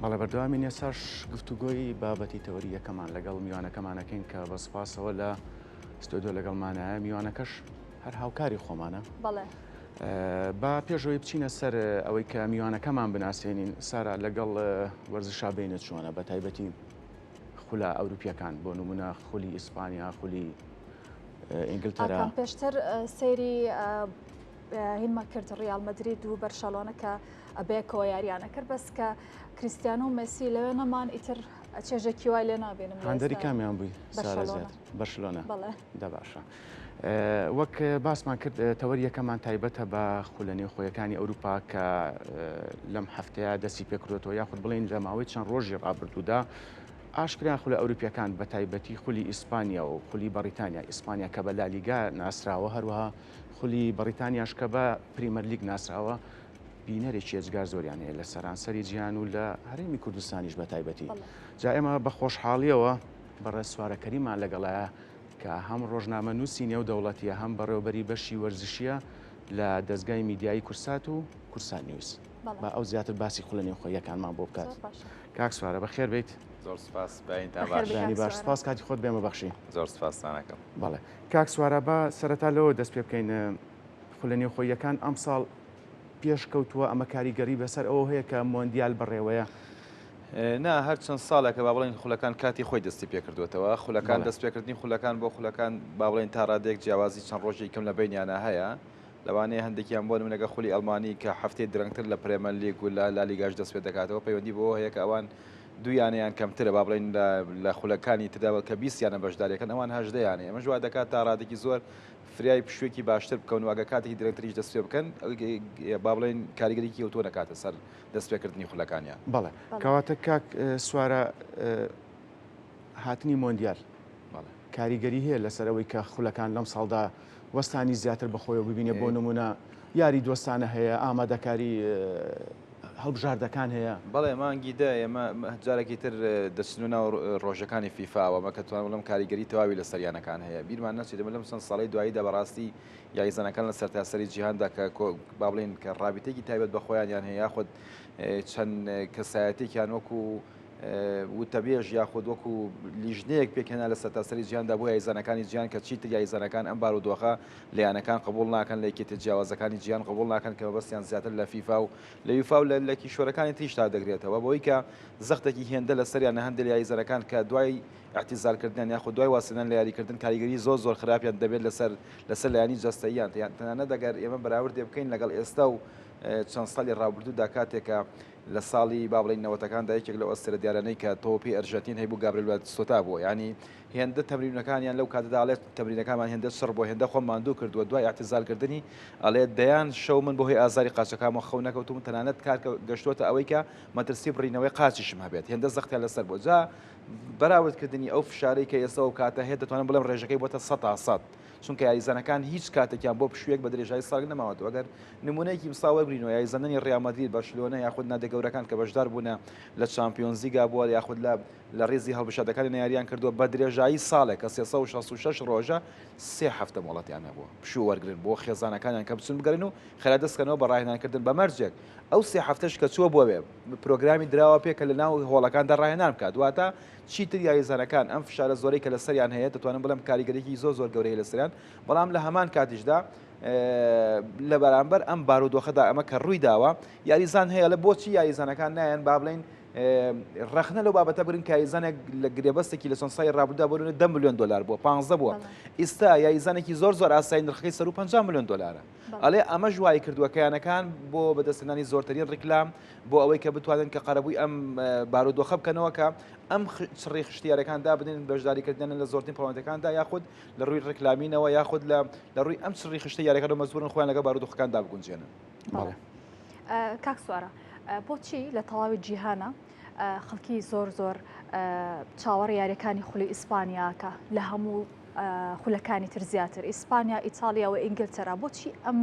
بەڵێ بەردەوامین ئێستاش گفتوگۆی بابەتی تەوەری یەکەمان لەگەڵ میوانەکەمانەکەین کە بە سپاسەوە لە ستۆدیۆ لەگەڵمانایە میوانەکەش هەر هاوکاری خۆمانە. بەڵێ. با پێشەوەی بچینە سەر ئەوەی کە میوانەکەمان بناسێنین سارا لەگەڵ وەرزشا بینە چۆنە بە تایبەتی خولە ئەوروپیەکان بۆ نمونە خولی ئیسپانیا خولی ئینگلتەرا پێشتر سەیری هینمە کرد ڕیال مەدرید و بەرشەلۆنە کە بەیەکەوە یاریانە کرد بەس کە کریستیانۆ و مێسی لەوێ نەمان ئیتر چێژێکی وای لێ نابینم هاندەری کامیان بووی بەرشلۆنە دە باشە. وەک باسمان کرد تەوەر یەکەمان تایبەتە بە خولە نێوخۆیەکانی ئەوروپا کە لەم هەفتەیە دەستی پێکردوەوە یاخود بڵین لە ماوەی چەند ڕۆژی ڕابردوودا ئاشکرا خولە ئەوروپیەکان بە تایبەتی خولی ئیسپانیا و خولی بەڕیتانیا ئیسپانیا کە بە لالیگا ناسراوە هەروەها خولی بەڕیتانیاش کە بە پریمەرلیگ ناسراوە بینەرێکی ئێجگار زۆریان هەیە لە سەرانسەری جیهان و لە هەرێمی کوردستانیش بە تایبەتی. جا ئێمە بە خۆشحاڵیەوە بەڕێز سوارە کەریمان لەگەڵایە کە هەم ڕۆژنامەنووسی نێودەوڵەتیە هەم بەڕێوەبەری بەشی وەرزشیە لە دەزگای میدیایی کورسات و کورسات نیوز. با ئەو زیاتر باسی خولە نێوخۆییەکانمان بۆ بکات. کاک سوارە بەخێر بیت. زۆر سپاس بەینتان باش. بەیانی باش سپاس کاتی خۆت بێمە بەخشی. زۆر سپاستان ئەکەم. بەڵێ کاک سوارە با سەرەتا لەوە دەست پێ بکەین خولە نێوخۆییەکان ئەمساڵ پێشکەوتووە، ئەمە کاریگەری بەسەر ئەوە هەیە کە مۆندیال بەڕێوەیە؟ نا، هەر چەند ساڵێکە با بڵێین خولەکان کاتی خۆی دەستی پێکردووەتەوە، خولەکان دەستپێکردنی خولەکان بۆ خولەکان با بڵێین تا ڕادەیەک جیاوازی چەند ڕۆژێکی کەم لە بەینیانا هەیە، لەوانەیە هەندێکیان بۆ نمونەگە خولی ئەڵمانی کە هەفتەی درەنگتر لە پرێمەرلیگ و لە لالیگاش دەست پێ دەکاتەوە پەیوەندی بەوە هەیە کە ئەوان دوو یانەیان کەمترە با بڵێین لە خولەکانی تردا کە 20 یانە بەشداریەکەن ئەوان 18 یانەیە ئەمەش وا دەکات تا ڕادەیەکی زۆر فریای پشوویەکی باشتر بکەون و ئەگەر کاتێکی درەنگتریش دەست پێ بکەن با بڵێین کاریگەریی ئەوتۆ نەکاتە سەر دەستپێکردنی خولەکانیان. بەڵێ کەواتە کاک سوارە هاتنی مۆندیال کاریگەری هەیە لەسەر ئەوەی کە خولەکان لەم ساڵدا وەستانی زیاتر بەخۆیەوە ببینێ بۆ نمونە یاری دۆستانە هەیە ئامادەکاری هەڵبژاردەکان هەیە. بەڵێ مانگی دە ئێمە جارێکی تر دەچنە ناو ڕۆژەکانی فیفاوە مە کە توانم بڵێم کاریگەری تەواوی لەسەر یانەکان هەیە بیرمان نەچێت ئێمە لەم چەند ساڵەی دواییدا بەڕاستی یاریزانەکان لە سەرتاسەری جیهاندا کە با بڵێین کە ڕابیتێکی تایبەت بە خۆیانیان هەیە یاخود چەند کەسایەتێکیان وەکو وتەبێژ یاخود وەکو لیژنەیەک پێکهێنا لە سەرتاسەری جیهاندا بۆ یاریزانەکانی جیهان کە چیتر یاریزانەکان ئەم بارودۆخە لە یانەکان قبوڵ ناکەن لە یەکێتیە جیاوازەکانی جیهان قبوڵ ناکەن کە مەبەستیان زیاتر لە فیفا و لە یوفا و لە کیشوەرەکانی تریشدا دەگرێتەوە بەوەی کە زەختێکی هێندە لەسەریانە هەندێک لە یاریزانەکان کە دوای ئیعتیزالکردنیان یاخود دوای وازهێنان لە یاریکردن کاریگەری زۆر زۆر خراپیان دەبێت لەسەر لەسەر لایەنی جەستەییان تەنانەت ئەگەر ئێمە بەراوردێ بکەین لەگەڵ ئێستا و چەند ساڵی ڕابردوودا کاتێک کە لە ساڵی با بڵێین نەوەتەکاندا یەکێک لەو ئەستێرە دیارانەی کە تۆپی ئەرژەنتین هەیبوو گابرێل باتیستۆتا بووە یانی هێندە تەمرینەکانیان لەو کاتەدا ئەڵێت تەمرینەکانمان هێندە چڕ بووە هێندە خۆم ماندوو کردووە دوای ئیعتیزال کردنی ئەڵێت دەیان شەو من بەهۆی ئازاری قاچەکانمەوە خەو نەکەوتووم تەنانەت کار گەشتووەتە ئەوەی کە مەترسی بڕینەوەی قاچیشم هەبێت هێندە زەختیان لەسەر بووە جا بەراوردکردنی ئەو فشارەی کە ئێستا ئەو کاتە هەیە دەتوانم بڵێم ڕێژەکەی بۆتە 100%. چونکە یاریزانەکان هیچ کاتێکیان بۆ پشوویەک بە درێژایی ساڵێک نەماوەتەوە، ئەگەر نموونەیەکی مساڵ وەربگرینەوە یاریزانانی ڕیال مەدرید، بەرشلۆنە یاخود نادیە گەورەکان کە بەشدار بوونە لە چامپیۆنزلیگا بووە یاخود لە لە ڕیزی هەڵبژاردەکانی یارییان کردووە بە درێژایی ساڵێک کە 366 ڕۆژە سێ هەفتە مۆڵەتیان هەبووە پشوو وەرگرن بۆ خێزانەکانیان کە بچن بگەڕێن و خێرا دەست کەنەوە بە ڕاهێنانکردن بە مەرجێک ئەو سێ هەفتەش کە چووە بۆ وێ پرۆگرامی دراوە پێ کە لە ناو هۆڵەکاندا ڕاهێنان بکات واتە چیتر یاریزانەکان ئەم فشارە زۆرەی کە لەسەریان هەیە دەتوانم بڵێم کاریگەریی زۆر زۆر گەورەی لەسەریان بەڵام لە هەمان کاتیشدا لە بەرامبەر ئەم بارودۆخەدا ئەمە کە ڕووی داوە یاریزان هەیە لە بۆچی یاریزانەکان نایەن با بڵین ڕەخنە لەو بابەتە بگرن کە یاریزانێک لە گرێبەستێکی لە چەند ساڵی ڕابردوودا بۆ نمونە 10 ملیۆن دلار بووە 15 بووە ئیستا یاریزانێکی زۆر زۆر ئاسایی نرخەکەی سەروو 50 ملیۆن دلارە ئەڵێ ئەمەش وای کردووە کە یانەکان بۆ بەدەستهێنانی زۆرترین ڕیکلام بۆ ئەوەی کە بتوانن کە قەرەبووی ئەم بارودۆخە بکەنەوە کە ئەم چڕی خشتی یاریەکان دابنێن بەشداریکردنیان لە زۆرترین پەیوەندەکاندا یاخود لە ڕووی ڕیکلامینەوە یاخود لە لە ڕووی ئەم چڕی خشتی یاریەکان و مەجبوورن خۆیان لەگەڵ بارودۆخەکاندا بگونجێنن. بەڵێ کاک سوارە بۆچی لە تەواوی جیهانە خەڵکی زۆر زۆر چاوەڕێ یاریەکانی خولی ئیسپانیاکە لە هەموو خولەکانی تر زیاتر ئیسپانیا ئیتاڵیا و ئینگلتەرا بۆچی ئەم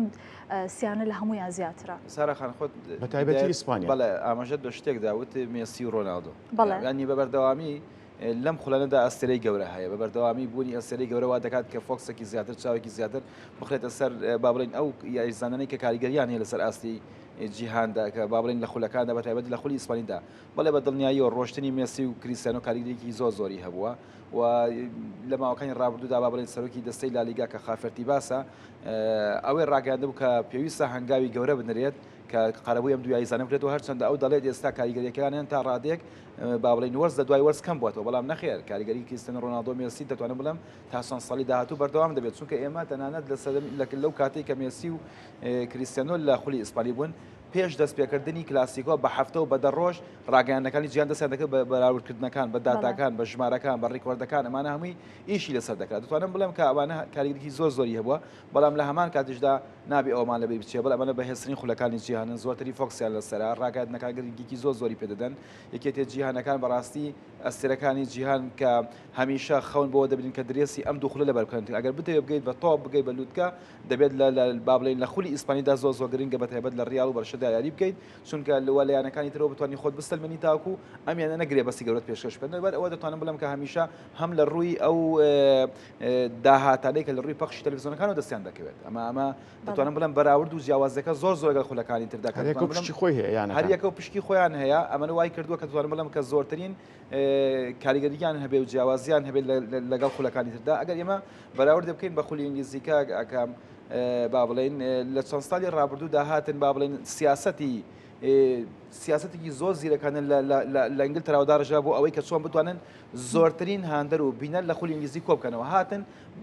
سیانە لە هەمویان زیاترە؟ سارا خان خۆت بە تایبەتی ئیسپانیا بەڵێ ئاماژەت بە شتێک دا وت مێسی و ڕۆناڵدۆ بەڵێ یانی بە بەردەوامی لەم خولانەدا ئەستێرەی گەورە هەیە بە بەردەوامی بوونی ئەستێرەی گەورە وا دەکات کە focus ێکی زیاتر چاوێکی زیاتر بخرێتە سەر با بڵێین ئەو یاریزانانەی کە کاریگەریان هەیە لەسەر ئاستی. جیهاندا کە با بڵێین لە خولەکاندا بە تایبەت لە خولی ئیسپانیدا بەڵێ بە دڵنیاییەوە ڕۆشتنی مێسی و کریستیانۆ کاریگەریی زۆر زۆری هەبووە و لە ماوەکانی ڕابردوودا با بڵێین سەرۆکی دەستەی لالیگا کە خافێر تیباسە ئەوەی ڕاگەیاندبوو کە پێویستە هەنگاوی گەورە بنرێت کە قەرەبووی ئەم دوو یاریزانە بکرێتەوە هەرچەندە ئەو دەڵێت ئێستا کاریگەریەکانیان تا ڕادەیەک با بڵێین وەرز لە دوای وەرز کەم بووەتەوە بەڵام نەخێر کاریگەری کریستیانۆ ڕۆناڵدۆ مێسی دەتوانم بڵێم تا چەند ساڵی داهاتوو بەردەوام دەبێت چونکە ئێمە تەنانەت لە سەردەم لەو کاتەی کە مێسی و کریستیانۆ لە خولی ئیسپانی بوون پێش دەستپێکردنی کلاسیکۆ بە هەفتە و بە دە ڕۆژ ڕاگەیاندنەکانی جیهان دەستیان دەکرد بە بەراوردکردنەکان، بە داتاکان، بە ژمارەکان، بە ڕیکۆردەکان، ئەمانە هەمووی ئیشی لەسەر دەکرا. دەتوانم بڵێم کە ئەوانە کاریگەریی زۆر زۆری هەبووە، بەڵام لە هەمان کاتیشدا نابێ ئەوەمان لەبیر بچێ، بەڵێ ئەمانە بەهێزترین خولەکانی جیهانن، زۆرترین فۆکسیان لەسەرە، ڕاگەیاندنەکان گرنگیی زۆر زۆری پێدەدەن، یەکێتییە جیهانەکان بەڕاستی ئەستێرەکانی جیهان کە هەمیشە خەون بەوە دەبینن کە درێسی ئەم دوو خولە لەبەر بکەن، ئەگەر بتەوێ بگەیت بە تۆپ، بگەیت بە لوتکە، دەبێت لە لە با بڵێین لە خولی ئیسپانیدا زۆر زۆر گرنگە بە تایبەت لە ڕیاڵ و بەرشەدا یاری بکەیت چونکە لە لە یانەکانی ترەوە بتوانی خۆت بسەلمێنی تاکو ئەم یانە گرێبەستی گەورەت پێشکەش بکەن لەبەر ئەوە دەتوانم بڵێم کە هەمیشە هەم لە ڕووی ئەو داهاتانەی کە لە ڕووی پەخشی تەلەڤیزیۆنەکانەوە دەستیان دەکەوێت ئەمە ئەمە دەتوانم بڵێم بەراورد و جیاوازیەکە زۆر زۆر لەگەڵ خولەکانی تردا کە هەریەکە و پشکی خۆی هەیە یانەکان هەریەکە و پشکی خۆیان هەیە ئەمە وای کردووە کە دەتوانم بڵێم کە زۆرترین کاریگەرییان هەبێ و جیاوازیان هەبێت لەگەڵ خولەکانی تردا ئەگەر ئێمە بەراوردێ بکەین بە خولی ئینگلیزی کاک ئاکام با بڵێین لە چەند ساڵی ڕابردوودا هاتن با بڵێن سیاسەتی سیاسەتێکی زۆر زیرەکانە لە ئینگلتەراوە داڕژرا بۆ ئەوەی کە چۆن بتوانن زۆرترین هاندەر و بینەر لە خولی ئینگلیزی کۆ بکەنەوە هاتن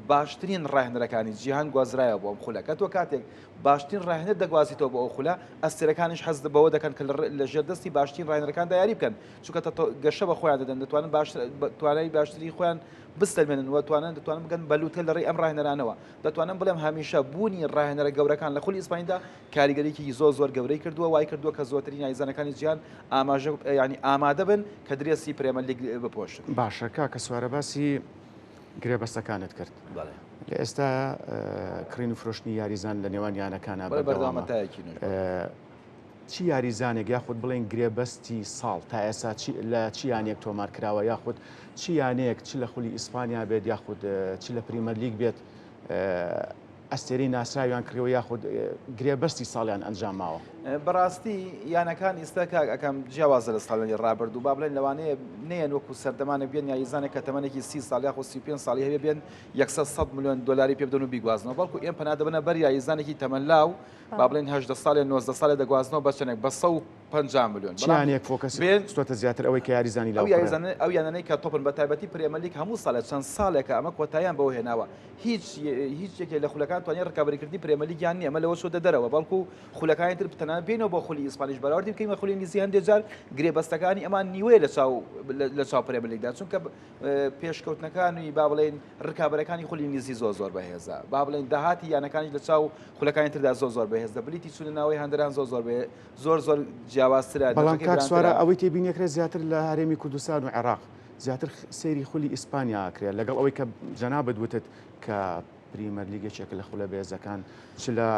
باشترین ڕاهێنەرەکانی جیهان گوازرایەوە بۆ ئەم خولە کە تۆ کاتێک باشترین ڕاهێنەر دەگوازیتەوە بۆ ئەو خولە ئەستێرەکانیش حەز بەوە دەکەن کە لە ژێر دەستی باشترین ڕاهێنەرەکاندا یاری بکەن چونکە گەشە بە خۆیان دەدەن دەتوانن باشتر توانای باشتری خۆیان بسەلمێنن و توانن دەتوانن بگەن بە لوتکە لە ڕێی ئەم ڕاهێنەرانەوە دەتوانم بڵێم هەمیشە بوونی ڕاهێنەرە گەورەکان لە خولی ئیسپانیدا کاریگەریی زۆر زۆر گەورەی کردووە وای کردووە کە زۆرترین یاریزانەکانی جیهان ئاماژە ینی ئامادە بن کە درێسی پرێمەر لیگ بپۆشن. باشە کاکە سوارە باسی گرێبەستەکانت کرد بەڵێ. لە ئێستا کڕین و فرۆشتنی یاریزان لە نێوان یانەکانە بەڵێ بەردەوامە تایەکی نوێ. چی یاریزانێک یاخود بڵێین گرێبەستی ساڵ تا ئێستا چی لە چ یانەیەک تۆمار کراوە یاخود چ یانەیەک چ لە خولی ئیسپانیا بێت یاخود چ لە پریمەرلیگ بێت ئەستێرەی ناسراویان کڕیوە یاخود گرێبەستی ساڵیان ئەنجام ماوە؟ بەڕاستی یانەکان ئیستا کاک ئەکەم جیاوازە لە ساڵانی ڕابردوو با بڵێن لەوانەیە نەیەن وەکو سەردەمانێک بێن یاریزانێک کە تەمەنێکی 30 ساڵ یاخود 35 ساڵی هەبێ بێن یەکسەر 100 ملیۆن دۆلاری پێ بدەن و بیگوازنەوە بەڵکو ئێم پەنا دەبەنە بەر یاریزانێکی تەمەن لاو با بڵێین 18 ساڵێ 19 ساڵێ دەگوازنەوە بە چەندێک بە 150 ملیۆن بەڵام چیانێک فۆکەسی بێن خستۆتە زیاتر ئەوەی کە یاریزانی لاو ئەو یاریزانە ئەو یانانەی کە تۆپن بە تایبەتی پرێمەرلیگ هەموو ساڵێ چەند ساڵێکە ئەمە کۆتاییان بەوە هێناوە هیچ هیچ یەکێک لە خولەکان توانی ڕکابەریکردنی پرێمەرلیگیان نییە ئەمە لەوە چۆتە دەرەوە بەڵکو خولەکانی تر تەنانەت بێنەوە بۆ خولی ئیسپانیش بەراوردی بکەین بە خولی ئینگلیزی هەندێک جار گرێبەستەکانی ئەمان نیوەیە لە چاو لە چاو پرێمەرلیگدا چونکە پێشکەوتنەکانی با بڵێین ڕکابەرەکانی خولی ئینگلیزی زۆر زۆر بەهێزە با بڵێین داهاتی یانەکانیش لە چاو خولەکانی تردا زۆر زۆر بەهێزە بلیتی چوونە ناوەی هەندەران زۆر زۆر زۆر زۆر جیاوازترە بەڵام کاک سوارە ئەوەی تێبینیەکرێت زیاتر لە هەرێمی کوردستان و عێراق زیاتر سەیری خولی ئیسپانیا ئەکرێت لەگەڵ ئەوەی کە جەنابت وتت کە پریمەرلیگ یەکێکە لە خولە بەهێزەکان چ لە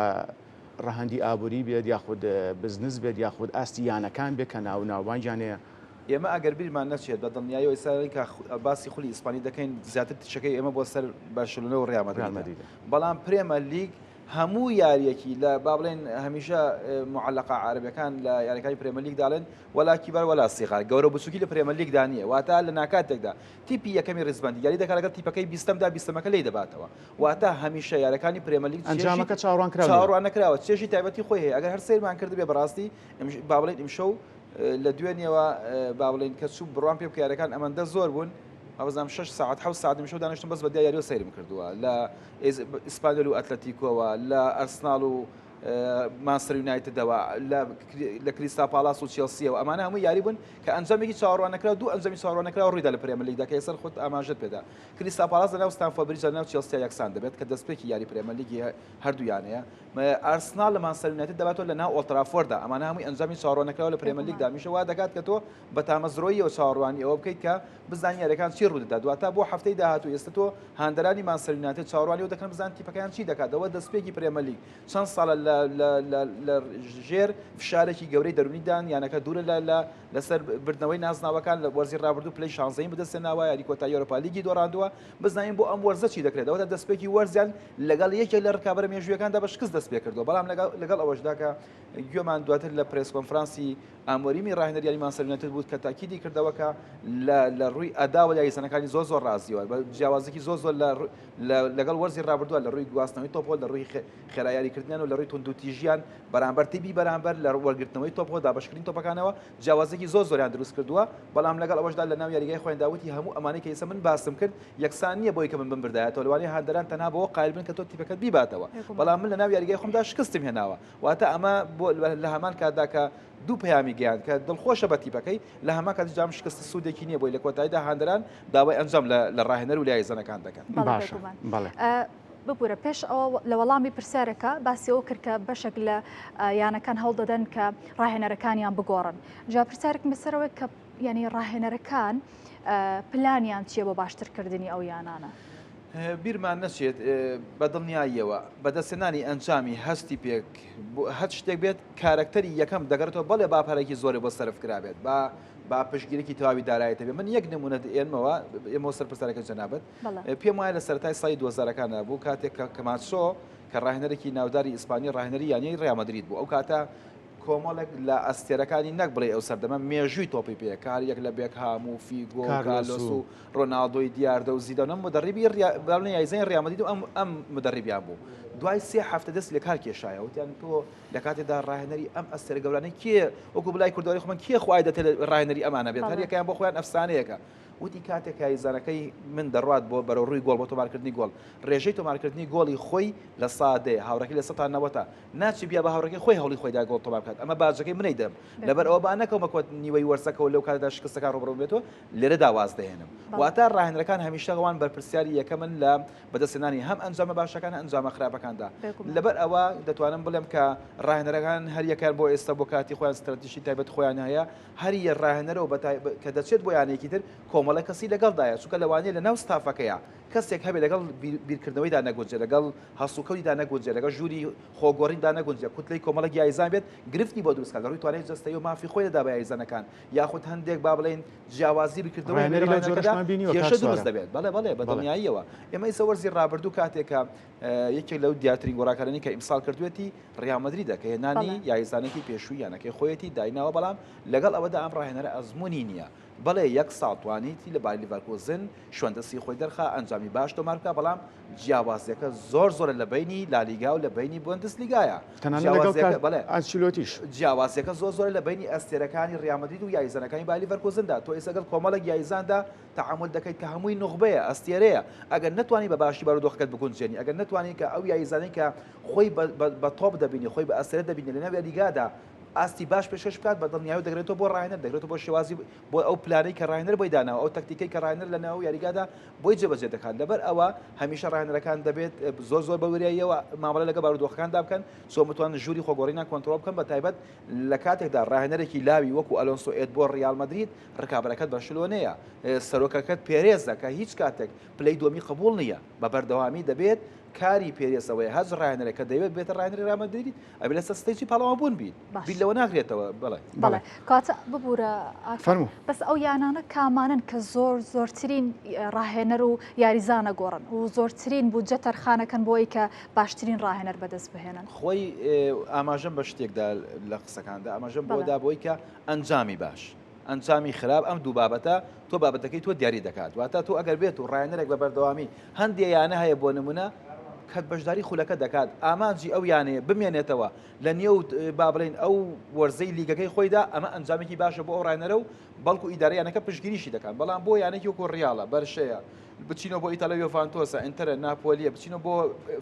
ڕەهەندی ئابووری بێت یاخود بزنس بێت یاخود ئاستی یانەکان بێت کە ناو ناوبانگیان هەیە. ئێمە ئەگەر بیرمان نەچێت بە دڵنیاییەوە ئێستا کە باسی خولی ئیسپانی دەکەین زیاتر تیشەکەی ئێمە بۆ سەر بەرشلۆنە و ڕیال مەدریدە بەڵام پرێمەر لیگ هەموو یاریەکی لە با بڵێن هەمیشە معلقە عربەکان لە یاریەکانی پرێمەر لیگ داڵێن ولا كبار ولا صغار گەورە بچوکی لە پرێمەر لیگدا نییە واتە لە ناکاتێکدا تیپی یەکەمی ریزبەندی یاری دەکات لەگەڵ تیپەکەی بیستەمدا بیستەمەکە لێی دەباتەوە واتە هەمیشە یارەکانی پرێمەر لیگ ئەنجامەکە چاوەڕوان کراوە چاوەڕوان نەکراوە چێژی تایبەتی خۆی هەیە ئەگەر هەر سەیرمان کردبێ بەڕاستی با بڵێن ئیمشەو لە دوێنێوە با بڵێین کە چوو بڕوام پێ بکە یارەکان ئەمەندە زۆر بوون ئەوزام 6 ساعت 7 ساعت ئیمشەو دانیشتم بەس بە دیا یاریەوە سەیرم کردووە لە ئیسپانیۆل و ئەتلەتیکۆوە لە ئەرسناڵ و مانچستەر یونایتدەوە لە کریستا پاڵاس و چێڵسیەوە ئەمانە هەموو یاری بوون کە ئەنجامێکی چاوەڕواننەکراو دوو ئەنجامی چاوەڕواننەکراو ڕوویدا لە پرێمەرلیگدا کە ئێستا خۆت ئاماژەت پێدا کریستا پاڵاس لەناو ستامفۆرد بریج لەناو چێڵسیا یەکسان دەبێت کە دەستپێکی یاری پرێمەرلیگی هەردوو یانەیە ئارسناڵ لە مانچستەر یونایتد دەباتەوە لە ناو ئۆڵترافۆردا ئەمانە هەمووی ئەنجامی چاوەڕواننەکراوە لە پرێمەرلیگدا هەمیشە وا دەکات کە تۆ بە تامەزرۆییەوە چاوەڕوانی ئەوە بکەیت کە بزانانی یاریەکان چی ڕوودەدات دواتە بۆ هەفتەی داهاتوو ئێستا تۆ هاندەرانی مانچستەر یونایتد چاوەڕوانی ئەوە دەکەن بزانن تیپەکەیان چی دەکات ئەوە دەستپێکی پرێمەرلیگ چەند ساڵە لە لە لە لە ژێر فشارێکی گەورەی دەروونیدان یانەکە دوورە لە لە لەسەر بردنەوەی نازناوەکان لە وەرزی ڕابردوو پلەی شانزەیی بەدەستهێناوە یاری کۆتایی یۆرۆپا لیگی دۆڕاندووە بزانین بۆ ئەم وەرزە چی دەکرێت ئەوەتا دەستپێکی وەرزیان لەگەڵ یەکێک لە ڕکابەرە مێژوویەکاندا بە شکست دەست پێکردووە بەڵام لەگەڵ لەگەڵ ئەوەشدا کە گوێمان دواتر لە press conference ی ئامۆریمی ڕاهێنەری یاری مانچستەر یونایتد بوو کە تاکیدی کردەوە کە لە ڕووی ئەداوە یاریزانەکانی زۆر زۆر ڕازیوە بە جیاوازێکی زۆر زۆر لەگەڵ وەرزی ڕابردووە لە ڕووی گواستنەوەی تۆپەوە لە ڕووی خێرا یاریکردنیان و لە ڕووی توندوتیژیان بەرامبەر تیپی بەرامبەر لە وەرگرتنەوەی تۆپەوە دابەشکردنی تۆپەکانەوە جیاوازێکی زۆر زۆریان دروست کردووە بەڵام لەگەڵ ئەوەشدا لە ناو یاریگای خۆیاندا وتی هەموو ئەمانەی کە ئێستا من باسم کرد یەکسان نییە بۆی کە من بمبردایەتەوە لەوانەیە هاندەران تەنها بەوە قایل بن کە تۆ تیپەکەت بیباتەوە بەڵام من لە ناو یاریگای خۆمدا شکستم هێناوە واتە ئەمە بۆ لە هەمان کاتدا کە دوو پەیامی گەیاند کە دڵخۆشە بە تیپەکەی، لە هەمان کاتیشدا ئەم شکستە سوودێکی نییە بۆی، لە کۆتاییدا هاندەران داوای ئەنجام لە ڕاهێنەر و لە یاریزانەکان دەکەن. باشە بەڵێ. ببورە پێش ئەوە لە وەڵامی پرسیارەکە باسی ئەوە کرد کە بەشێک لە یانەکان هەوڵ دەدەن کە ڕاهێنەرەکانیان بگۆڕن جا پرسیارێکم لەسەرەوە کە یعنی ڕاهێنەرەکان پلانیان چییە بۆ باشترکردنی ئەو یانانە؟ بیرمان نەچێت بە دڵنیاییەوە بەدەستهێنانی ئەنجامی هەستی پێک هەر شتێک بێت کارەکتەری یەکەم دەگەڕێتەوە بەڵێ با پارێکی زۆری بۆ سەرف کرابێت با با پشتگیرێکی تەواوی دارایی هەبێت من یەک نمونە ئێنمەوە ئێمەوە سەر پرسیارەکە جەنابت پێم وایە لە سەرەتای ساڵی 2000ەکاندا بوو کاتێک کە کەماچۆ کە ڕاهێنەرێکی ناوداری ئیسپانی ڕاهێنەری یانەی ڕیال مەدرید بوو ئەو کاتە کۆمەڵێک لە ئەستێرەکانی نەک بڵێ ئەو سەردەمە مێژووی تۆپی پێ کە هەر یەک لە بێکهام و فیگۆ و کارلۆس و ڕۆناڵدۆی دیاردە و زیدان ئەم مدەڕیبی باڵێن یاریزانی ڕیال مەدرید و ئەم ئەم مدەڕیبیان بوو دوای سێ هەفتە دەست لە کار کێشایە وتیان تۆ لە کاتێدا ڕاهێنەری ئەم ئەستێرە گەورانەی کێ وەکو بلای کوردەواری خۆمان کێ خوای دەتێ ڕاهێنەری ئەمانە بێت هەر یەکەیان بۆ خۆیان ئەفسانەیەکە وتی کاتێک یاریزانەکەی من دەڕات بۆ بەرەو ڕووی گۆڵ بۆ تۆمارکردنی گۆڵ ڕێژەی تۆمارکردنی گۆڵی خۆی لە سادەیە هاوڕەکەی لە سەتا نەوەتە ناچی بیا بە هاوڕێکەی خۆی هەوڵی خۆیدا گۆڵ تۆمار بکات ئەمە باجەکەی منەی دەم لەبەر ئەوە با نەکەومە کۆت نیوەی وەرزەکەەوە لەو کاتدا شکستەکان ڕووبەڕوو بێتەوە لێرەدا واز دەهێنم واتە ڕاهێنەرەکان هەمیشە ئەوان بەرپرسیاری یەکەمن لە بەدەستهێنانی هەم ئەنجامە باشەکان ئەنجامە خراپەکاندا لەبەر ئەوە دەتوانم بڵێم کە ڕاهێنەرەکان هەریەکەیان بۆ ئێستا بۆ کاتی خۆیان ستراتیژی تایبەت خۆیان هەیە هەر یە ڕاهێنەرەوە کە دەچێت بۆ یانەیەکی تر کۆمەڵە کەسی لەگەڵدایە چونکە لەوانەیە لە ناو ستافەکەیە کەسێک هەبێ لەگەڵ بیرکردنەوەیدا نەگونجێ لەگەڵ هەڵسوکەوتیدا نەگونجێ لەگەڵ ژووری خۆگۆڕیندا نەگونجێ کوتلەی کۆمەڵێک یاریزان بێت گرفتی بۆ دروست کات لە ڕووی توانای جەستەیی و مافی خۆی دەدا بە یاریزانەکان یاخود هەندێک با بڵێین جیاوازی بیرکردنەوەی ڕاهێنەری لەو ڕاهێنەرەکەدا جۆرەشمان بینیوە کاک کێشە دروست سوارە. دەبێت بەڵێ بەڵێ بە بەڵێ. دڵنیاییەوە ئێمە ئیستا وەرزی ڕابردوو کاتێک کە یەکێک لەو دیارترین گۆڕانکاریانەی کە ئیمساڵ کردوێتی ڕیال مەدریدە کە هێنانی بەڵێ. یاریزانێکی پێشووی یانەکەی خۆیەتی دایناوە بەڵام لەگەڵ ئەوەدا ئەم ڕاهێنەرە ئەزموونی نییە بەڵێ یەک ساڵ توانیتی لە بایر لیڤەرکوزن شوێن دەستی خۆی دەرخا ئەنجامی باش تۆمار بکا بەڵام جیاوازیەکە زۆر زۆرە لە بەینی لالیگا و لە بەینی بوندسلیگایە تەنانەت لەگەڵ جیاوازیەکە بەڵێ ئانچیلۆتیش. جیاوازیەکە زۆر زۆرە لە بەینی ئەستێرەکانی ریال مەدرید و یاریزانەکانی بایر لیڤەرکوزندا تۆ ئێستا گەڵ کۆمەڵێک یاریزاندا تەعامول دەکەیت کە هەمووی نوخبەیە ئەستێرەیە ئەگەر نەتوانی بە باشی بارودۆخەکەت بگونجێنی ئەگەر نەتوانی کە ئەو یاریزانەی کە خۆی بە تۆپ دەبینی خۆی بە ئەستێرە دەبینی لەناو یاریگادا ئاستی باش پێشکەش بکات بە دڵنیایەوە دەگرێتەوە بۆ ڕاهێنەر دەگرێتەوە بۆ شێوازی بۆ ئەو پلانەی کە ڕاهێنەر بۆی داناوە ئەو تەکتیکەی کە ڕاهێنەر لە ناو یاریگادا بۆی جێبەجێ دەکات لەبەر ئەوە هەمیشە ڕاهێنەرەکان دەبێت زۆر زۆر بە وریاییەوە مامەڵە لەگەڵ بارودۆخەکاندا بکەن چۆن بتوانن ژووری خۆگۆڕینان کۆنترۆڵ بکەن بە تایبەت لە کاتێکدا ڕاهێنەرێکی لاوی وەکو ئەلۆنسۆ ئێت بۆ ڕیال مەدرید ڕکابەرەکەت بەرشلۆنەیە سەرۆکەکەت پێرێزە کە هیچ کاتێک پلەی دووەمی قبوڵ نییە بە بەردەوامی دەبێت کاری پێرێز ئەوەیە هەر ڕاهێنەرێک کە دەیەوێت بێتە ڕاهێنەری ڕیال مەدرید ئەبێ لەسەر stage ی پاڵەوان بوون بیت باش. بیر لەوە ناکرێتەوە بەڵێ. بەڵێ کەواتە ببورە ئاکام فەرموو. بەس ئەو یانانە کامانەن کە زۆر زۆرترین ڕاهێنەر و یاریزان ئەگۆڕن و زۆرترین بودجە تەرخانەکەن بۆ ئەوی کە باشترین ڕاهێنەر بەدەست بهێنن؟ خۆی ئاماژەم بە شتێکدا لە قسەکاندا ئاماژەم بۆ بەڵێ. دا بۆی کە ئەنجامی باش ئەنجامی خراپ ئەم دوو بابەتە تۆ بابەتەکەی تۆ دیاری دەکات واتە تۆ ئەگەر بێت و ڕاهێنەرێک بە بەردەوامی هەندێ یانە هەیە بۆ نمونە کە بەشداری خولەکە دەکات ئامانجی ئەو یانەیە بمێنێتەوە لە نێو با بڵێین ئەو وەرزەی لیگەکەی خۆیدا ئەمە ئەنجامێکی باشە بۆ ئەو ڕاهێنەرە و بەڵکو ئیدارە یانەکە پشتگیریشی دەکات بەڵام بۆ یانێکی وەکو ڕیاڵە بەرشەیە بچینەوە بۆ ئیتالیا یۆڤانتۆسە ئینتەرە ناپۆلیە بچینەوە بۆ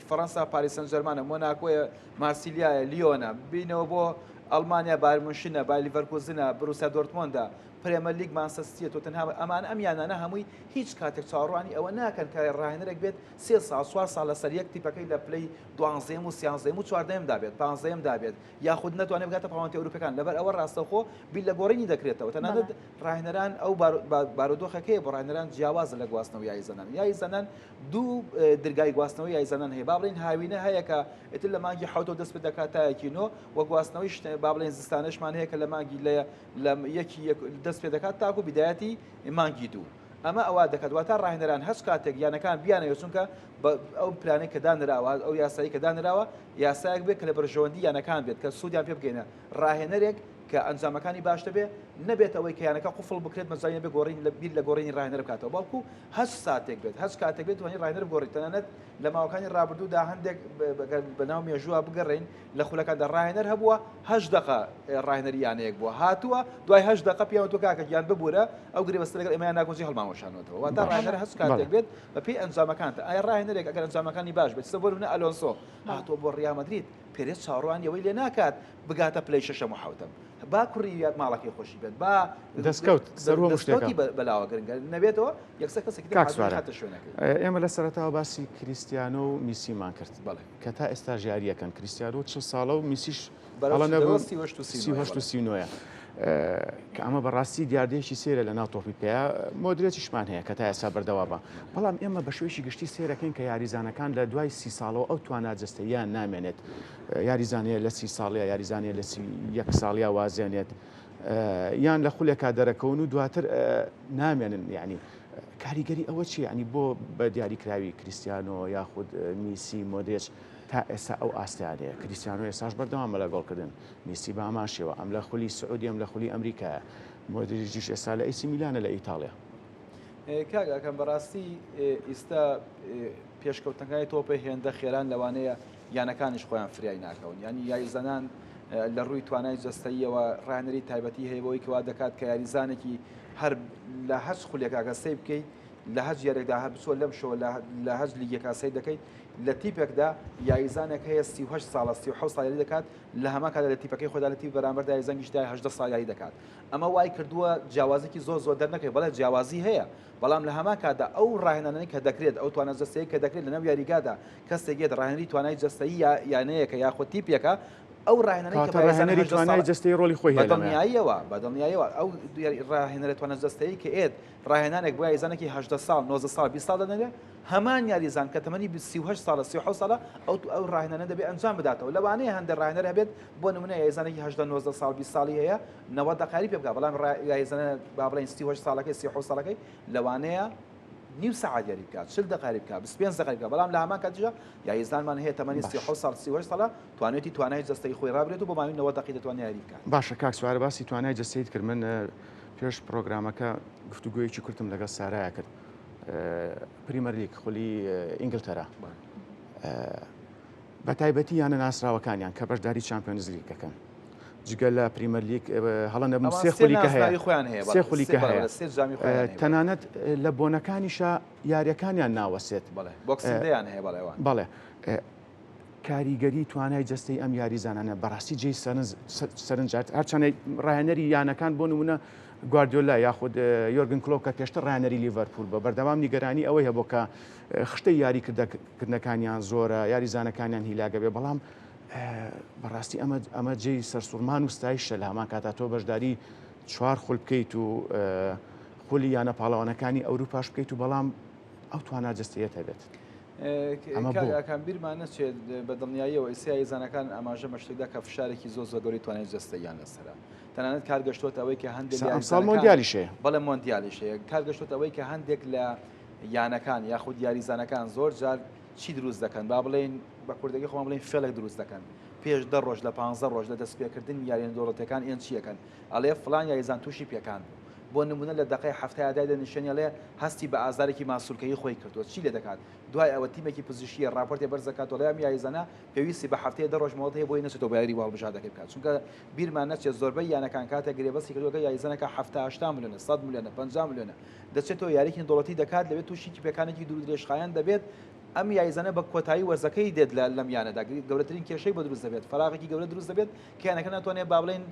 فەڕەنسا پاریس سان جێرمانە مۆناکۆیە مارسیلیایە لیۆنە بینەوە بۆ ئەڵمانیا بایرن مونشنە بایر لیڤەرکوزنە بروسیا دۆرتمۆندە پرێمەرلیگ مانچستەر سیتیە تۆتنهام ئەمانە ئەم یانانە هەمووی هیچ کاتێک چاوەڕوانی ئەوە ناکەن کە ڕاهێنەرێک بێت سێ ساڵ چوار ساڵ لەسەر یەک تیپەکەی لە پلەی دوانزەیەم و سیانزەیەم و چواردەیەمدا بێت پانزەیەمدا بێت یاخود نەتوانێت بگاتە پاڵەوانێتی ئەوروپیەکان لەبەر ئەوە ڕاستەوخۆ بیر لە گۆڕینی دەکرێتەوە تەنانەت ڕاهێنەران ئەو بارودۆخەکەی بۆ ڕاهێنەران جیاوازە لە گواستنەوە یاریزانان یاریزانان دوو درگای گواستنەوەی یاریزانان هەیە با بڵێین هاوینە هەیە کە ئیتر لە مانگی حەوتەوە دەست پێ دەکات تا یەکی نۆ و گواستنەوەی با بڵێین زستانەشمان هەیە کە لە مانگی لە لە یەکی یەک دەست پێ دەکات تاکو بیدایەتی مانگی دوو. ئەمە ئەوا دەکات واتە ڕاهێنەران هەچ کاتێک یانەکان بیانەوێت چونکە ئەو پلانەی کە دانراوە ئەو یاسایی کە دانراوە یاسایەک بێت کە لە بەرژەوەندی یانەکان بێت کە سوودیان پێ بگەینە ڕاهێنەرێک کە ئەنجامەکانی باش دەبێت نەبێت ئەوەی کە یانەکە قوفڵ بکرێت مەجای نەبێت گۆڕین لە بیر لە گۆڕینی ڕاهێنەر بکاتەوە بەڵکو هەچ ساتێک بێت هەچ کاتێک بێت توانی ڕاهێنەر بگۆڕیت تەنانەت لە ماوەکانی ڕابردوودا هەندێک بەناو مێژووە بگەڕێین لە خولەکاندا ڕاهێنەر هەبووە هەشت دەقە ڕاهێنەری یانەیەک بووە هاتووە دوای هەشت دەقە پیاوە تۆ کاکە گیان ببوورە ئەو گرێبەستە لەگەڵ ئێمەیان ناگونجی هەڵمانوەشانەوەتەوە واتە ڕاهێنەر هەچ کاتێک بێت بەپێی ئەنجامەکانتە ئایا ڕاهێنەرێک ئەگەر ئەنجامەکانی باش بێت سە بۆ نمونە ئەلۆنسۆ هاتووە بۆ ڕیال مەدرید پێرێز چاوەڕوانی ئەوەی لێ ناکات بگاتە پلەی شەشەم و حەوتەم با کوڕی ماڵەکەی خۆشی بێت با دەستکەوت سەروە دەستکەوتی بەلاوە گرنگە نەبێتەوە یەکسەر کەسێکی کاک سوارە ئێمە لە سەرەتاوە باسی کریستیانۆ و میسیمان کرد بەڵێ کە تا ئێستاش یارییەکەن کریستیانۆ 40 ساڵە و میسیش هەڵە نەبوو 38 و 39 کە ئەمە بەڕاستی دیاردەیەکی سێرە لە ناو تۆپی پێ مۆدرێتیشمان هەیە کە تا ئێستا بەردەوامە بەڵام ئێمە بە شێوەیەکی گشتی سێرەکەین کە یاریزانەکان لە دوای سی ساڵەوە ئەو توانا جەستەییان نامێنێت یاریزانەیە لە سی ساڵە یاریزانەیە لە 31 ساڵیا وازێنێت یان لە خولێکا دەرەکەون و دواتر نامێنن یعنی کاریگەری ئەوە چیە یانی بۆ بە دیاریکراوی کریستیانۆ یاخود میسی مۆدرێچ تا ئێستا ئەو ئاستیان هەیە کریستیانۆ ئێستاش بەردەوامە لە گۆڵکردن میسی بە هەمان شێوە ئەم لە خولی سعودی ئەم لە خولی ئەمریکایە مۆدریچیش ئێستا لە ئەیسی میلانە لە ئیتاڵیا. کاک ئاکام بەڕاستی ئیستا پێشکەوتنەکانی تۆپێ هێندە خێران لەوانەیە یانەکانیش خۆیان فریای ناکەون یانی یاریزانان لە ڕووی توانای جەستەییەوە ڕاهێنەری تایبەتی هەیە بۆی کەوا دەکات کە یاریزانێکی هەر لە هەچ خولێکا گەر سەیر بکەیت لە هەچ یاریێکدا هەر بچوە لەم شەوە لە هەچ لیگێکا سەیر دەکەیت لە تیپێکدا یاریزانێک هەیە 38 ساڵە 37 ساڵ یاری دەکات لە هەمان کاتدا لە تیپەکەی خۆدا لە تیپ بەرامبەردا یاریزانێکیش دا 18 ساڵ یاری دەکات ئەمە وای کردووە جیاوازێکی زۆر زۆر دەرنەکەوێت بەڵێ جیاوازی هەیە بەڵام لە هەمان کاتدا ئەو ڕاهێنانەی کە دەکرێت ئەو توانا جەستەیە کە دەکرێت لەناو یاریگادا کەسێک یەت ڕاهێنەری توانای جەستەیی یانەیەکە یاخود تیپێکە ئەو ڕاهێنەرەی کە کەواتە ڕاهێنەری توانای جەستەیی ڕۆڵی خۆی هەیە لەمەیا. بەدڵنیاییەوە بەدڵنیاییەوە ئەو ڕاهێنەرە توانا جەستەیی کە ئێت ڕاهێنانێک بۆ یاریزانێکی 18 ساڵ 19 ساڵ 20 ساڵ دەنێرێ هەمان یاریزان کە تەمەنی 38 ساڵە 37 ساڵە ئەو ئەو ڕاهێنانە دەبێ ئەنجام بداتەوە لەوانەیە هەندێک ڕاهێنەر هەبێت بۆ نمونە یاریزانێکی 18 19 ساڵ 20 ساڵی هەیە 90 دەقاری پێ بکات بەڵام یاریزانە با بڵێین 38 ساڵەکەی 37 ساڵەکەی لەوانەیە نیو سەعات یاری بکات چل دەقە یاری بکات 25 دەقە یاری بکات بەڵام لە هەمان کاتیشدا یاریزانمان هەیە تەمەنی 37 ساڵ 38 ساڵە توانێتی توانای جەستەی خۆی ڕابرێت و بۆ ماوەی 90 دەقی دەتوانێت یاری بکات. باشە کاک سوارە باسی توانای جەستەیت کرد من پێش پرۆگرامەکە گفتوگۆیەکی کورتم لەگەڵ سارایا کرد پریمەرلیگ خولی ئینگلتەرا بە تایبەتی یانە ناسراوەکانیان کە بەشداری چامپیۆنزلیگ دەکەن جگە لە پریمەرلیگ هەڵە نەبم سێ خولیکە هەیە سێ خولیکە هەیە تەنانەت لە بۆنەکانیشا یاریەکانیان ناوەسێت بەڵێ کاریگەری توانای جەستەی ئەم یاریزانانە بەڕاستی جێی سەرنجات هەرچەنە ڕاهێنەری یانەکان بۆ نمونە گواردیۆلا یاخود یۆرگن کلۆپ کە پێشتر ڕاهێنەری لیڤەرپول بە بەردەوام نیگەرانی ئەوەی هەبوو کە خشتەی یاریکردنەکانیان زۆرە یاریزانەکانیان هیلاگە بێ بەڵام بەڕاستی ئەمە ئەمە جێی سەرسوڕمان و ستایشە لە هەمان کاتا تۆ بەشداری چوار خول بکەیت و خولی یانە پاڵەوانەکانی ئەوروپاش بکەیت و بەڵام ئەو توانا جەستەیەت هەبێت. ئەمە بۆ؟ کاک بیرمان نەچێت بە دڵنیاییەوە ئێستا یاریزانەکان ئاماژە بە شتێکدا کە فشارێکی زۆر زۆر گەورەی توانای جەستەییان لەسەرە تەنانەت کار گەشتۆتە ئەوەی کە هەندێک لە ئەمساڵ مۆندیالیش هەیە بەڵێ مۆندیالیش هەیە کار گەشتۆتە ئەوەی کە هەندێک لە یانەکان یاخود یاریزانەکان زۆر جار چی دروست دەکەن با بڵێین بە کوردەکەی خۆمان بڵێین فێڵێک دروست دەکەن پێش دە ڕۆژ لە پانزە ڕۆژ لە دەستپێکردنی یاریە دەوڵەتیەکان ئێن چیەکەن ئەڵێ فڵان یاریزان تووشی پێکان بوو بۆ نمونە لە دەقەی حەفتایا دایدەنیشێنی ئەڵێ هەستی بە ئازارێکی ماسولکەیی خۆی کردووە چی لێ دەکات دوای ئەوە تیمێکی پزیشکیە ڕاپۆرتێ بەرز دەکات و ئەڵێ ئەم یاریزانە پێویستی بە هەفتەیە دە ڕۆژ مۆڵەت هەیە بۆی نەچێتەوە بۆ یاری بۆ هەڵبژاردەکەی بکات چونکە بیرمان نەچێت زۆربەی یانەکان کاتێک گرێبەستی کردووە لەگەڵ یاریزانەکە 70 80 ملیۆنە 100 ملیۆنە 50 ملیۆنە دەچێتەوە یاریی دەوڵەتی دەکات لەوێ تووشی پێکانێکی دوور درێژخایەن دەبێت ئەم یاریزانە بە کۆتایی وەرزەکەی دێت لە لەم یانەدا گەورەترین کێشەی بۆ دروست دەبێت فراغێکی گەورە دروست دەبێت کە یانەکە ناتوانێت با بڵێین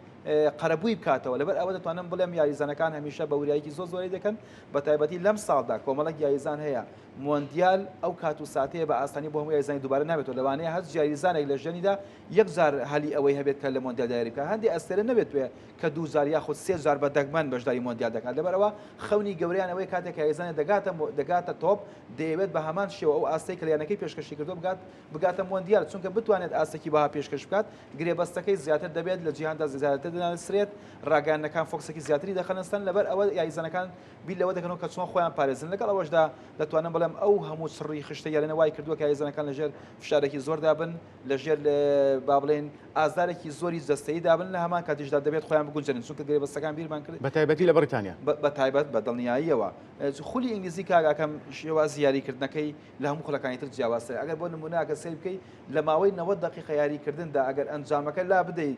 قەرەبووی بکاتەوە لەبەر ئەوە دەتوانم بڵێم یاریزانەکان هەمیشە بە وریاییەکی زۆر زۆری دەکەن بە تایبەتی لەم ساڵدا کۆمەڵێک یاریزان هەیە مۆندیال ئەو کات و ساتەیە بە ئاسانی بۆ هەموو یاریزانێک دووبارە نابێتەوە، لەوانەیە هەر یاریزانێک لە ژیانیدا یەک جار هەلی ئەوەی هەبێت کە لە مۆندیالدا یاری بکات، هەندێک ئەستێرە نەبێت پێ کە دوو جار یاخود سێ جار بە دەگمەن بەشداری مۆندیال دەکات، لەبەرئەوە خەونی گەورەیان ئەوەیە کاتێک کە یاریزانێک دەگاتە دەگاتە تۆپ دەیەوێت بە هەمان شێوە ئەو ئاستەی کە لە یانەکەی پێشکەشی کردووە بگات بگاتە مۆندیال، چونکە بتوانێت ئاستێکی وەها پێشکەش بکات گرێبەستەکەی زیاتر دەبێت، لە جیهاندا زیاتر دەناسرێت، ڕاگەیاندنەکان فۆکسێکی زیاتری دەخەنە سەر، لەبەر ئەوە یاریزانەکان بیر لەوە دەکەنەوە کە چۆن خۆیان پارێزن، لەگەڵ ئەوەشدا دەتوانم بڵێم ئەو هەموو چڕی خشتەی یاریانە وای کردووە کە یاریزانەکان لەژێر فشارێکی زۆردا بن، لەژێر با بڵێین ئازارێکی زۆری جەستەییدا بن، لە هەمان کاتیشدا دەبێت خۆیان بگونجێنن، چونکە گرێبەستەکان بیرمان کرد. بە تایبەتی لە بەڕیتانیا. بە تایبەت بە دڵنیاییەوە. خولی ئینگلیزی کاک ئاکام شێوازی یاریکردنەکەی لە هەموو خولەکانی تر جیاوازترە، ئەگەر بۆ نموونە ئەگەر سەیر بکەی لە ماوەی 90 دەقیقە یاریکردندا ئەگەر ئەنجامەکە لا بدەی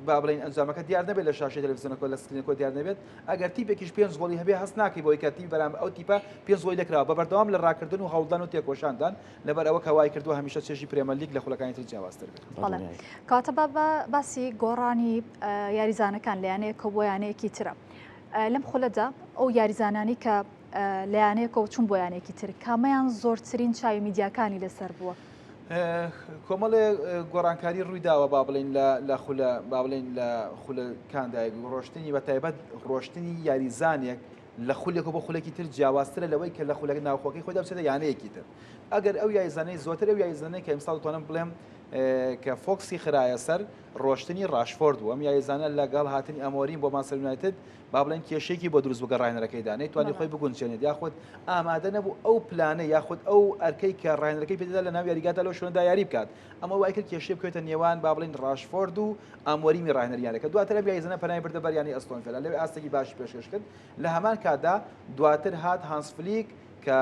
با بڵێین ئەنجامەکە دیار نەبێت لە شاشەی تەلەفزیۆنەکە لە screen ەکە دیار نەبێت ئەگەر تیپێکیش پێنج گۆڵی هەبێ هەست ناکەی بەوەی کە تیپی بەرامبەر ئەو تیپە پێنج گۆڵی لێکراوە بە بەردەوام لە ڕاکردن و هەوڵدان و تێکۆشاندان لەبەر ئەوە کە وای کردووە هەمیشە چێژی پرێمەرلیگ لە خولەکانی تر جیاوازتر بێت. بەڵێ کەواتە با بە باسی گۆڕانی یاریزانەکان لە یانەیەکەوە بۆ یانەیەکی ترە لەم خولەدا ئەو یاریزانانی کە لە یانەیەکەوە چوون بۆ یانەیەکی تر کامەیان زۆرترین چاوی میدیاکانی لەسەر بووە؟ کۆمەڵێ گۆڕانکاری ڕوویداوە با بڵین لە خولە با بڵین لە خولەکاندا ڕۆشتنی بە تایبەت ڕۆشتنی یاریزانێک لە خولێک بۆ خولێکی تر جیاوازترە لەوەی کە لە خولەکە ناوخۆکەی خۆیدا بچێتە یانەیەکی تر ئەگەر ئەو یاریزانەی زۆرتر ئەو یاریزانەی کە ئەمساڵ دەتوانم بڵێم کە focus ی خرایە سەر ڕۆشتنی ڕاشفۆرد بوو ئەم یاریزانە لەگەڵ هاتنی ئەمۆریم بۆ مانچستەر یونایتد با بڵێن کێشەیەکی بۆ دروست بوو ڕاهێنەرەکەیدا نەیتوانی خۆی بگونجێنێت یاخود ئامادە نەبوو ئەو پلانە یاخود ئەو ئەرکەی کە ڕاهێنەرەکەی پێدەدا لە ناو یاریگادا لەو شوێنەدا یاری بکات ئەمە وای کرد کێشەی بکەوێتە نێوان با بڵێن ڕاشفۆرد و ئامۆریمی ڕاهێنەری یانەکە دواتر ئەم یاریزانە پەنای بردە بەر یانەی ئەستۆن ڤێلا لەوێ ئاستێکی باشی پێشکەش کرد لە هەمان کاتدا دواتر هات هانس فلیک کە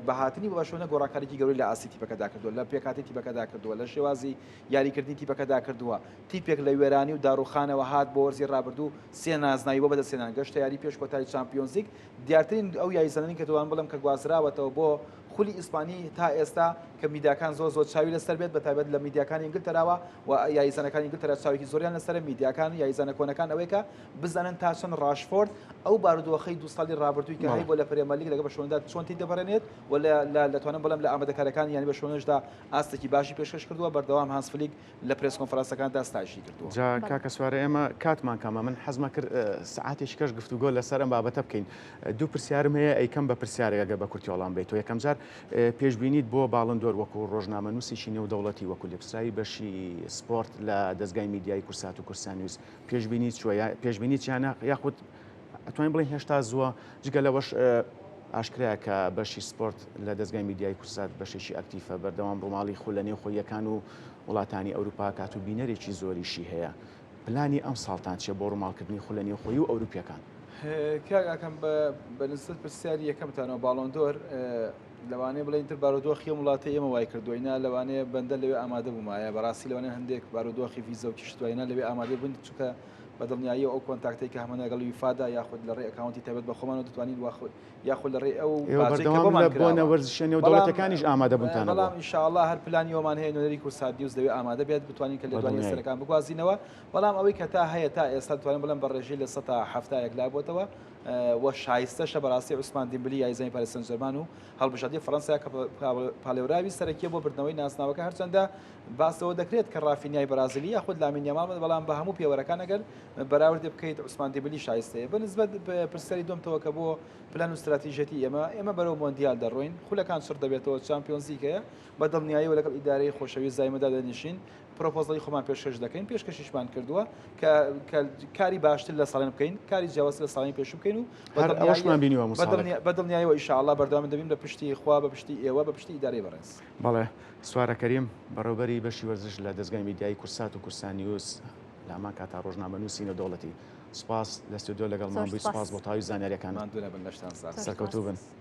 بە هاتنی بۆ بەرشلۆنە گۆڕانکاریی گەورەی لە ئاستی تیپەکەدا کردووە، لە پێکهاتەی تیپەکەدا کردووە، لە شێوازی یاریکردنی تیپەکەدا کردووە. تیپێک لە وێرانی و داڕووخانەوە هات بۆ وەرزی رابردوو سێ نازناوی بۆ بەدەستهێنان، گەشتە یاری پێش کۆتایی چامپیۆنزلیگ. دیارترین ئەو یاریزانانەی کە دەتوانم بڵێم کە گوازراوەتەوە بۆ خولی ئیسپانی تا ئێستا کە میدیاکان زۆر زۆر چاوی لەسەر بێت بە تایبەت لە میدیاکانی ئینگلتەراوە و یاریزانەکانی ئینگلتەرا چاوێکی زۆریان لەسەرە میدیاکان یاریزانە کۆنەکان ئەوەیە کە بزانن تا چەند ڕاشفۆرد ئەو بارودۆخەی دوو ساڵی ڕابردووی کە هەیبووە لە پرێمەرلیگ لەگەڵ بەرشلۆنەدا چۆن تێیدەپەڕێنێت و لە دەتوانم بڵێم لە ئامادەکارییەکانی یانەی بەرشلۆنەشدا ئاستێکی باشی پێشکەش کردووە بەردەوام هانس فلیک لە press conference ەکاندا ستایشی کردووە. جا کاکە سوارە ئێمە کاتمان کەمە من حەزمە کرد سەعاتێکی کەش گفتوگۆ لەسەر ئەم بابەتە بکەین دوو پرسیارم هەیە ئەیکەم بە پرسیارێک ئەگەر بە کورتی وەڵام بەیتەوە یەکەم جار پێشبینیت بۆ باڵندۆر وەکو ڕۆژنامەنووسێکی نێودەوڵەتی وەکو لێپرسراوی بەشی سپۆرت لە دەزگای میدیایی کورسات و کوردستان نیوز پێشبینی چوە یا پێشبینی چیانە یاخود ئەتوانین بڵێین هێشتا زووە جگە لەوەش ئاشکرایە کە بەشی سپۆرت لە دەزگای میدیای کوردسات بەشێکی active ە بەردەوام ڕووماڵی خولە نێوخۆییەکان و وڵاتانی ئەوروپا کات و بینەرێکی زۆریشی هەیە پلانی ئەمساڵتان چیە بۆ ڕووماڵکردنی خولە نێوخۆیی و ئەوروپیەکان؟ کاک ئاکام بە نسبەت پرسیاری یەکەمتانەوە باڵۆندۆر لەوانەیە بڵێین تر بارودۆخی ئەم وڵاتەی ئێمە وای کردووە ئینا لەوانەیە بەندە لەوێ ئامادە بوومایە بەڕاستی لەوانەیە هەندێک بارودۆخی ڤیزە و کیشت واینا لەوێ ئامادە بوون چونکە بە دڵنیاییەوە ئەو contact ەی کە هەمانە لەگەڵ یوفادا یاخود لە ڕێی account ی تایبەت بە خۆمانەوە دەتوانین واخ یاخود لە ڕێی ئەو ئێوە باجەی کە بەردەوام بۆمان لە بۆنە کراوە وەرزشیە بەڵام نێودەوڵەتیەکانیش ئامادەبوونتان هەبووە. بەڵام ئینشاڵڵا هەر پلانی ئەومان هەیە نوێنەری کوردسات نیوز لەوێ ئامادە بێت بتوانین کە لێدوانی بەدڵنیایی. ئەستێرەکان بگوازینەوە بەڵام ئەوەی کە تا هەیە تا ئێستا دەتوانم بڵێم بە ڕێژەی 70% یەکلا بۆتەوە و شایستەشە بەڕاستی عوسمان دیمبلی یاریزانی پاریس سانجێرمان و هەڵبژاردەی فەرەنسا کە پاڵێوراوی سەرەکیە بۆ بردنەوەی ناسناوەکە هەرچەندە باس لەوە دەکرێت کە ڕافینیای بەرازیلی یاخود لامین یامال بەڵام بە هەموو پێوەرەکان ئەگەر بەراوردێ بکەیت عوسمان دیمبلی شایستەیە بە نسبەت پرسیاری دومتەوە کە بۆ پلان و ستراتیژیەتی ئێمە ئێمە بەرەو مۆندیال دەڕۆین خولەکان چڕ دەبێتەوە چامپیۆنزلیگ هەیە بە دڵنیاییەوە لەگەڵ ئیدارەی خۆشەویست زایمەدا دەنیشین proposal ی خۆمان پێشکەش دەکەین، پێشکەشیشمان کردووە کە کە کاری باشتر لە ساڵان بکەین، کاری جیاوازتر لە ساڵانی پێشوو بکەین و بە هەر ئەوەشمان دڵنیاییە بینیوە بە هەموو ساڵێک. دڵنیا بە دڵنیاییەوە ئیشاڵڵا بەردەوام دەبین بە پشتی خوا، بە پشتی ئێوە، بە پشتی ئیدارەی بەڕێز. بەڵێ سوارە کەریم، بەڕێوەبەری بەشی وەرزش لە دەزگای میدیایی کوردسات و کوردستان نیوز، لە هەمان کاتا ڕۆژنامەنووسی نێودەوڵەتی. سوپاس لە ستۆدیۆ لەگەڵمان زۆر بووی، سوپاس سوپاس. بۆ تەواوی زانیارییەکانت. ماندوو نەبن، لەشتان ساغ. زۆر سەرکەوتوو بن. سوپاس.